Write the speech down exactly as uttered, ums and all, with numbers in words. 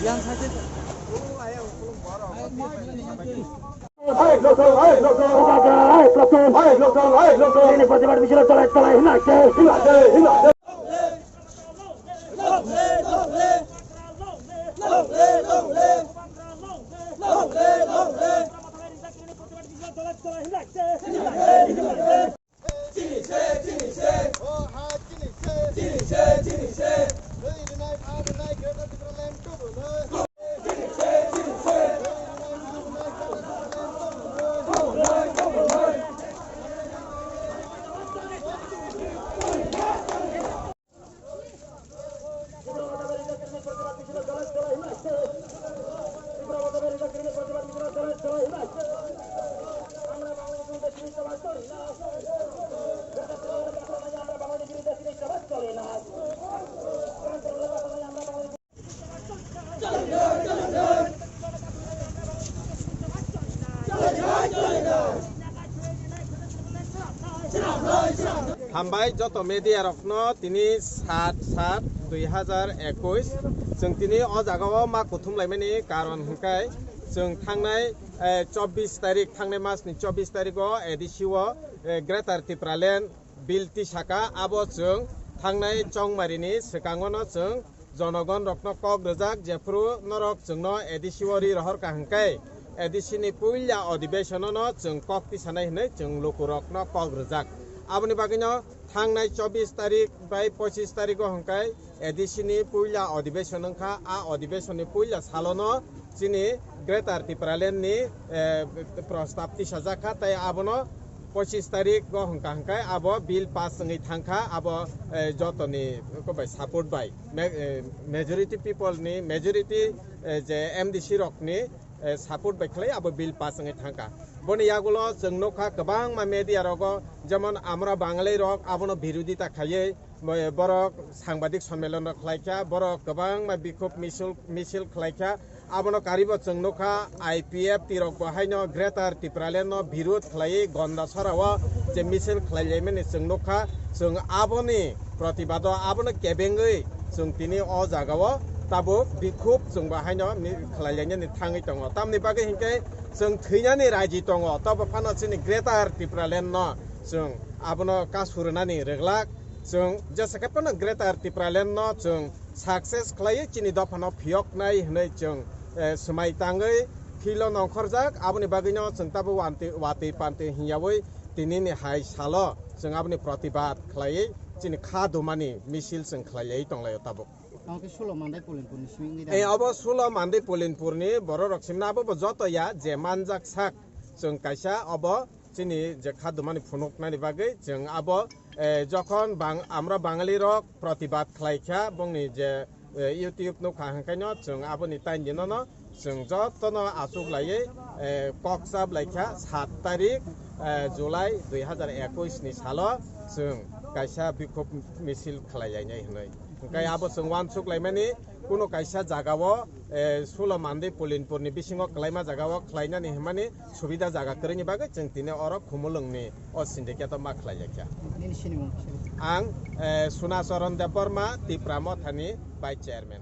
এই প্রতিবাদ মিছিল চলে চলে হিনাইছে। Hambai joto media rokno tini sat sat dui hazar ekush. Chwng tini o jaga o ma kuthum laimani karon hwnkhe chwng thangnai, eh, chobbish tarik, thangnai mas ni chobbish tarik o A D C o, eh, Greater Tipraland bill tisaka, abo chwng thangnai chongmari ni swkango no chwng jonogon rokno kok rwjak, jephru norok chwngno A D C o ri rohor ka hwnkhe A D C ni puila adhibeshon no chwng kok tisanai hwnwi chwng lukurokno kok rwjak. Aboni bagwino thangnai chobbish tarik bai pochish tarik o hwnkhe A D C ni puila adhibeshon wngkha. A adhibeshon ni puila salono chini Greater Tipraland ni, eh, prostab tisajak kha, tei abono pochish tarik o hwnkha hwnkhe abo bill pass wngwi thangkha, abo, eh, jotoni bai support bai, ma-, eh, majority people ni majority, eh, je M D C rokni, eh, support bai khlai abo bill pass wngwi thangkha. Boni yagulo chwng nukha kwbangma media rogo, jemon Amra Bangali rok abono birodita khaiwi, bo-, borok sangbadik sonmelon rok khlaikha, borok kwbangma bikhub misil, misil khlaikha. Abono karibo chwng nukha, I P F T rok bo haino Greater Tipraland no birud khlaiwi Gondasora o je misil khlailaimani chwng nukha. Chwng aboni protibado abono kebengwi chwng tini o jaga o tabuk bikhub chwng bo haino mi-, khlailainani thangwi tongo. Tamni bagwi hinkhe chwng thwinani raji tongo, tobo phano chini Greater Tipraland no chwng abono kasu rwnani rwglak. Chwng jesa khe phano Greater Tipraland no chwng success khlaiwi chini dophano phiyoknai hwnwi chwng, eh, swmai tangwi field o nongkhorjak. Aboni bagwino chwng tabuk wantwi, watwi pantwi hwnyawi tinini hai salo chwng aboni protibad khlaiwi chini kha dumani misil chwng khlaiwi tonglaio tabuk. Ang khe Sulo Mandai Polinpur ni simi wngwi Eh, abo Sulo Mandai Polinpur ni borok rok simna abo bo joto ya je manjak sak chwng kaisa obo chini je kha dumani phunuknani bagwi chwng abo, eh, jokhon bang-, Amra Bangali rok protibad khlai kha, bongni je, eh, YouTube nukha hwnkhaino chwng aboni taini dinono chwng jotono achuk laiwi, eh, kok chap lai kha sat tarik, eh, July dui hazar ekush ni salo chwng kaisa bikhub misil khlai lainai hwnwi. Hwnkhe abo chwng uansuk laimani kuno kaisa jagao, eh, Sulo Mandai Polinpur ni bisingo kwlaima jagao khlainani hwnmani subida jaga kwrwini bagwi chwng tini oro Khumulwng ni o syndicate o ma khlai lai kha. Nini sinimung kisa? Ang, eh, Sunacharan Debbarma, Tipra Motha ni Vice Chairman.